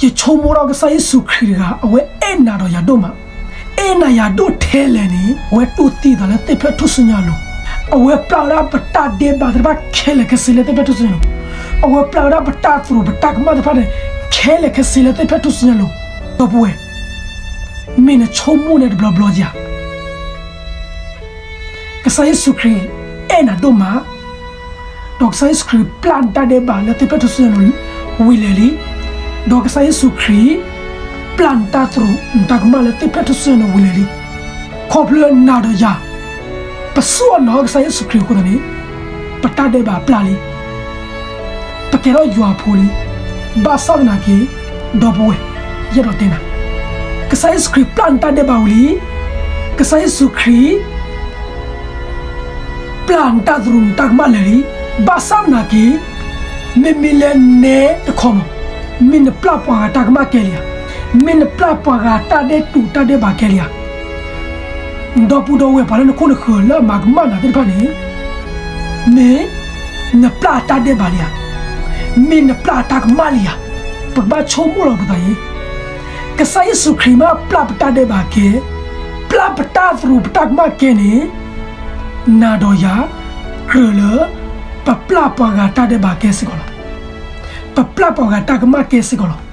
ယဆိကမိၣ်ဒီးကစၢ်ယ့ၣ်ၡူးခရံာ်တဂၤ အဝဲအဲၣ်နၤဒီးယၤဒိၣ်မး, အဲၣ်နၤယၤဒိၣ်ထဲလဲၣ်န့ၣ် အဝဲတူၢ်သံသးလၢသ့ၣ်ဖျၢၣ်ထူၣ်စုညါအလိၤ, အဝဲပျၢ်ဝဲဒၣ်ပတၢ်ဒဲးဘးသ့ၣ်တဖၣ်ခဲလၢာ်ခဲဆ့လၢသ့ၣ်ဖျၢၣ်ထူၣ်စုညါအလိၤ, အဝဲပျၢ်ဝဲဒၣ်ပတၢ်သရူးပတၢ်ကမၣ်သ့ၣ်တဖၣ်န့ၣ် ခဲလၢာ်ခဲဆ့လၢသ့ၣ်ဖျၢၣ်ထူၣ်စုညါအလိၤ, ဒီပုၢ်ဝဲၢ် မ့ၢ်နဆိကမိၣ်န့ၣ်တဘျီဘျီဧါ. ကစၢ်ယ့ၣ်ၡူးခရံာ်အဲၣ်နၤဒိၣ်မး, ဒီးကစၢ်ယ့ၣ်ၡူးခရံာ်ပျၢ်နတၢ်ဒဲးဘးလၢသ့ၣ်ဖျၢၣ်ထူၣ်စုညါအလိၤဝံၤလၢာ်လံ, ဒီးကစၢ်ယ့ၣ်ၡူးခရံာ် ပျၢ်နတၢ်သရူးနတၢ်ကမၣ်လၢသ့ၣ်ဖျၢၣ်ထူၣ်စုညါအလိၤဝံၤလၢာ်လံ, ခီဖျိနၤဒီးယၤ ပဆူၣ်အနီၢ်ကစၢ်ယ့ၣ်ၡူးခရံာ်အဃိသတးန့ၣ် ပတၢ်ဒဲးဘးပျၢ်လံ, ပကဲထီၣ်ယွၤအဖိလံ, ဘၣ်ဆၣ်သနာ်က့ ဒီပုၢ်ဝဲၢ် ယအဲၣ်ဒိးတဲနၤ, ကစၢ်ယ့ၣ်ၡူးခရံာ်ပျၢ်နတၢ်ဒဲးဘးဝံၤလံ, ကစၢ်ယ့ၣ်ၡူးခရံာ် ပျၢ်နတၢ်သရူးနတၢ်ကမၣ်လၢာ်လံ, ဘၣ်ဆၣ်သနာ်က့ မ့မ့ၢ်လၢနဲတခီမး, မ့ၢ်နပျၢ်ပှၤဂၤတၢ်ကမၣ်ကဲလံဧါ, မ့ၢ်နပျၢ်ပှၤဂၤတၢ်ဒဲးတူးတၢ်ဒဲးဘးကဲလံဧါ, ဒီပုၢ်ဒီဝဲၢ်ပှၤလၢနခိၣ်နဃၢၤလၢအမၤကမၣ်နၤသ့ၣ်တဖၣ်န့ၣ် မ့ၢ်နပျၢ်အတၢ်ဒဲးဘးလံဧါ, မ့ၢ်နပျၢ်အတၢ်ကမၣ်လံဧါ, ပကဘၣ်ဆိကမိၣ်လီၤပသးအံၤ, ကစၢ်ယ့ၣ်ၡူးခရံာ်မ့ၢ်ပျၢ်ပတၢ်ဒဲးဘးကဲ, ပျၢ်ပတၢ်သရူးပတၢ်ကမၣ်ကဲန့ၣ်, နၤဒီးယၤ ကြၢးလၢ ပပျၢ်ပှၤဂၤတၢ်ဒဲးဘးကဲစ့ၢ်ကီးလီၤ. ပပျၢ်ပှၤဂၤတၢ်ကမၣ်ကဲစ့ၢ်ကီးလီၤ.